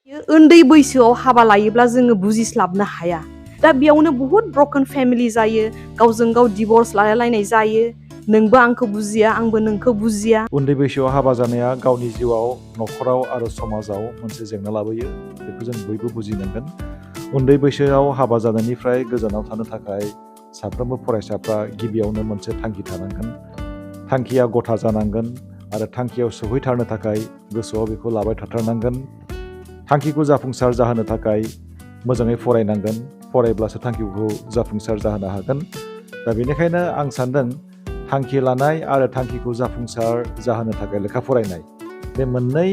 उन्दै बैसोआव हाबा लायोब्ला जोङो बुजिस्लाबनो हाया दा बेयावनो बहुत ब्रकन फेमिलि जायो गावजों गाव डिवोर्स लालायनाय जायो नोंबो आंखौ बुजिया आंबो नोंखौ बुजिया उन्दै बैसोआव हाबा जानाया गावनि जिउआव नखराव आरो समाजाव मोनसे जेंना लाबोयो बेखौ जों बयबो बुजिनांगोन उन्दै बैसोआव हाबा जानायनिफ्राय गोजानाव थानो थाखाय साफ्रोमबो फरायसाफ्रा गिबियावनो मोनसे थांखि थानांगोन थांखिया गथा जानांगोन आरो थांखियाव सौहैथारनो थाखाय गोसोआव बेखौ लाबाय थाथारनांगोन थांखिखौ जाफुंसार जाहोनो थाखाय मोजाङै फरायनांगोन फरायब्लासो थांखिखौ जाफुंसार जाहोनो हागोन दा बेनिखायनो आं सान्दों थांखि लानाय आरो थांखिखौ जाफुंसार जाहोनो थाखाय लेखा फरायनाय बे मोननै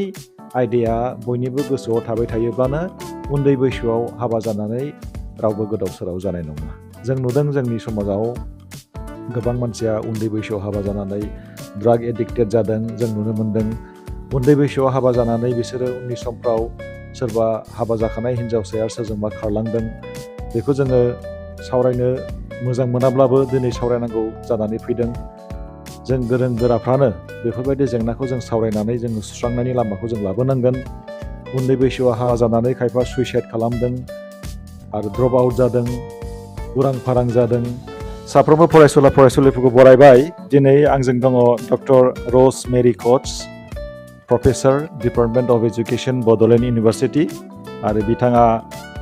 आयदाया बयनिबो गोसोआव थाबाय थायोब्लानो उन्दै बैसोआव हाबा जानानै रावबो गोदाव सोराव जानाय नङा जों नुदों जोंनि समाजाव गोबां मानसिया उन्दै बैसोआव हाबा जानानै ड्राग एडिक्टेड जादों जों नुनो मोन्दों उन्दै बैसोआव हाबा जानानै बिसोरो उननि समफ्राव सोरबा हाबा जाखानाय हिन्जावसाया सोरजोंबा खारलांदों बेखौ जोङो सावरायनो मोजां मोनाब्लाबो दिनै सावरायनांगौ जानानै फैदों जों गोरों गोराफ्रानो बेफोरबायदि जेंनाखौ जों सावरायनानै जोङो सुस्रांनायनि लामाखौ जों लाबोनांगोन उन्दै बैसोआव हाबा जानानै खायफा सुइसाइड खालामदों आरो ड्रप आउट जादों उरां फारां जादों साफ्रोमबो फरायसुला फरायसुलिफोरखौ बरायबाय दिनै आंजों दङ डक्टर रज मेरी कच professor department of education Bodoland university आरो बिथाङा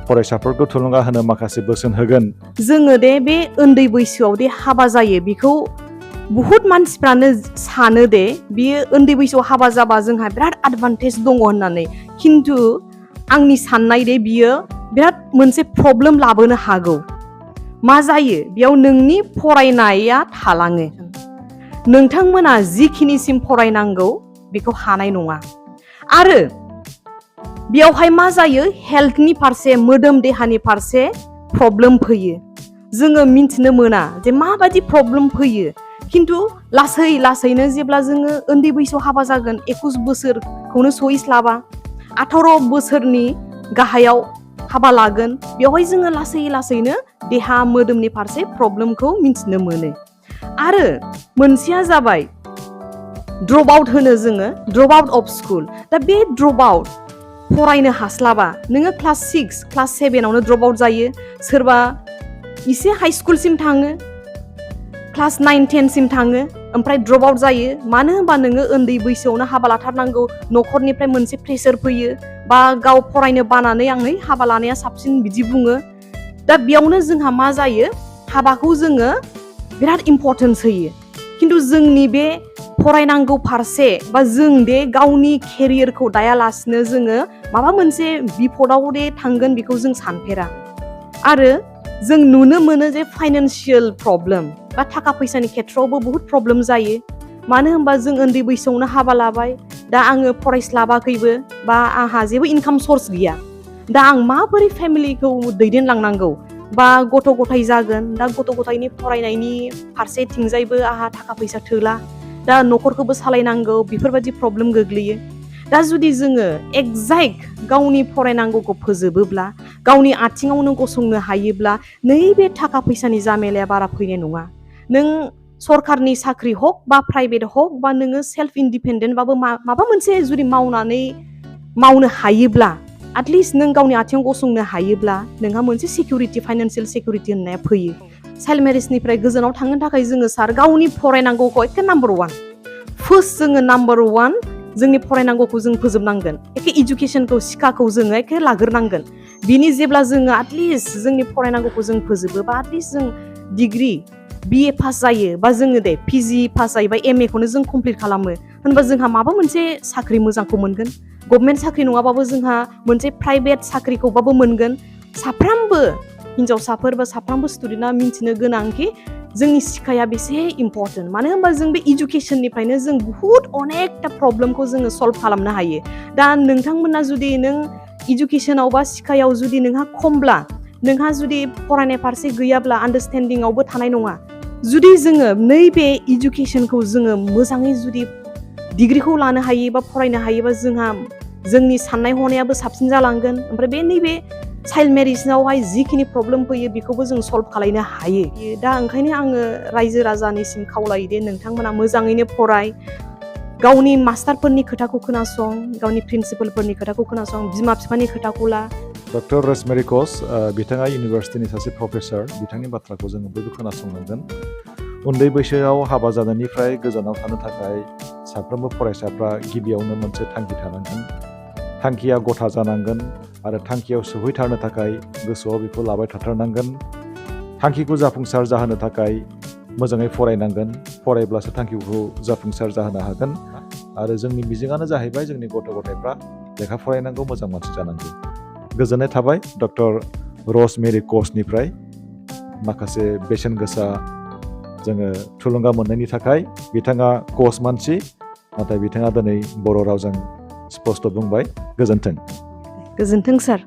फरायसाफोरखौ थुलुंगा होनो माखासे बोसोन होगोन जोङो दे बे उन्दै बैसोआव दे हाबा जायो बेखौ बहुत मानसिफ्रानो सानो दे बियो उन्दै बैसोआव हाबा जाबा जोंहा बिराद एडभान्टेज दङ होननानै खिन्थु आंनि साननाय दे बियो बिराद मोनसे प्रब्लेम लाबोनो हागौ मा जायो बेयाव नोंनि फरायनाया थालाङो नोंथांमोना जिखिनिसिम फरायनांगौ बेखौ हानाय नङा आरो बेयावहाय मा जायो हेल्थनि फारसे मोदोम देहानि फारसे प्रब्लेम फैयो जोङो मिन्थिनो मोना जे माबायदि प्रब्लेम फैयो खिन्थु लासै लासैनो जेब्ला जोङो उन्दै बैसोआव हाबा जागोन 21 बोसोरखौनो सहिस्लाबा 18 बोसोरनि गाहायाव हाबा लागोन बेवहाय जोङो लासै लासैनो देहा मोदोमनि फारसे प्रब्लेमखौ मिन्थिनो मोनो आरो मोनसेया जाबाय ड्रप आउट होनो जोङो ड्रप आउट अफ स्कुल दा बे ड्रप आउट फरायनो हास्लाबा नोङो क्लास 6 क्लास 7 आवनो ड्रप आउट जायो सोरबा इसे हाई स्कुलसिम थाङो क्लास 9 10 सिम थाङो ओमफ्राय ड्रप आउट जायो मानो होनबा नोङो उन्दै बैसोआवनो हाबा लाथारनांगौ न'खरनिफ्राय मोनसे प्रेसार फैयो बा गाव फरायनो बानानै आङै हाबा लानाया साबसिन बिदि बुङो दा बेयावनो जोंहा मा जायो हाबाखौ जोङो बिराद इम्परटेन्स होयो खिन्थु जोंनि बे फरायनांगौ फारसे बा जों दे गावनि केरियारखौ दायालासिनो जोङो माबा मोनसे बिपदाव दे थांगोन बेखौ जों सानफेरा आरो जों नुनो मोनो जे फाइनान्सियेल प्रब्लेम बा थाखा फैसानि खेथ्रआवबो बहुत प्रब्लेम जायो मानो होनबा जों उन्दै बैसोआवनो हाबा लाबाय दा आङो फरायस्लाबाखैबो बा आंहा जेबो इनकाम सर्स गैया दा आं माबोरै फेमिलिखौ दैदेनलांनांगौ बा गथ' गथाय जागोन दा गथ' गथायनि फरायनायनि फारसेथिंजायबो आंहा थाखा फैसा थोला दा न'खरखौबो सालायनांगौ बेफोरबायदि प्रब्लेम गोग्लैयो दा जुदि जोङो एक्जेक्ट गावनि फरायनांगौखौ फोजोबोब्ला गावनि आथिङावनो गसंनो हायोब्ला नैबे थाखा फैसानि जामेलाया बारा फैनाय नङा नों सरकारनि साख्रि हक बा प्राइभेट हक बा नोङो सेल्फ इन्डिपेन्डेन्टबाबो माबा मोनसे जुदि मावनो हायोब्ला एटलिस्ट नों गावनि आथिङाव गसंनो हायोब्ला नोंहा मोनसे सिकिउरिटि फाइनान्सियेल सिकिउरिटि होननाया फैयो चाइल्ड मेरेजनिफ्राय गोजानाव थांनो थाखाय जोङो सार गावनि फरायनांगौखौ एखे नाम्बार 1 फार्स्ट जोङो नाम्बार 1 जोंनि फरायनांगौखौ जों फोजोबनांगोन एखे इडुकेसनखौ सिखाखौ जोङो एखे लाग्रोनांगोन बिनि जेब्ला जोङो एटलिस्ट जोंनि फरायनांगौखौ जों फोजोबो बा एटलिस्ट जों डिग्री BA पास जायो बा जोङो दे PG पास जायो बा MA खौनो जों कमप्लिट खालामो होनबा जोंहा माबा मोनसे साख्रि मोजांखौ मोनगोन गभर्नमेन्ट साख्रि नङाबाबो जोंहा मोनसे प्राइभेट साख्रिखौबाबो मोनगोन साफ्रोमबो हिन्जावसाफोर बा साफ्रोमबो स्टुडेन्टआ मिन्थिनो गोनांखि जोंनि सिखाया बेसे इम्परटेन्ट मानो होनबा जों बे इडुकेसननिफ्रायनो जों बहुत अनेकटा प्रब्लेमखौ जोङो सल्भ खालामनो हायो दा नोंथांमोना जुदि नों इडुकेसनाव बा सिखायाव जुदि नोंहा खमब्ला नोंहा जुदि फरायनाय फारसे गैयाब्ला आन्डारस्टेन्डिंआवबो थानाय नङा जुदि जोङो नैबे इडुकेसनखौ जोङो मोजाङै जुदि डिग्रीखौ लानो हायो बा फरायनो हायोबा जोंहा जोंनि साननाय हनायाबो साबसिन जालांगोन ओमफ्राय बे नैबे चाइल्ड मेरेजनावहाय जिखिनि प्रब्लेम फैयो बेखौबो जों सल्भ खालामनो हायो दा ओंखायनो आङो रायजो राजानिसिम खावलायो दे नोंथांमोना मोजाङैनो फराय गावनि मास्टारफोरनि खोथाखौ खोनासं, गावनि प्रिन्सिपालफोरनि खोथाखौ खोनासं, बिमा बिफानि खोथाखौ ला। डक्टर र'ज मेरी कच बिथाङा इउनिभार्सिटिनि सासे प्रफेसार, बिथांनि बाथ्राखौ जोङो बयबो खोनासंनांगोन। उन्दै बैसोआव हाबा जानायनिफ्राय गोजानाव थानो थाखाय साफ्रोमबो फरायसाफ्रा गिबियावनो मोनसे थांखि थानांगोन। थांखिया गथा जानांगोन आरो थांखियाव सौहैथारनो थाखाय गोसोआव बेखौ लाबाय थाथारनांगोन। थांखिखौ जाफुंसार जाहोनो थाखाय मोजाङै फरायनांगोन, फरायब्लासो थांखिखौ जाफुंसार जाहोनो हागोन। आरो जोंनि मिजिङानो जाहैबाय जोंनि गथ' गथायफ्रा लेखा फरायनांगौ, मोजां मानसि जानांगौ। गोजोननाय थाबाय डक्टर र'ज मेरी कचनिफ्राय माखासे बेसेन गोसा जोङो थुलुंगा मोननायनि थाखाय। बिथाङा कच मानसि, नाथाय बिथाङा दिनै बर' रावजों स्पष्ट बुंबाय। गोजोन्थों। गोजोन्थों सार।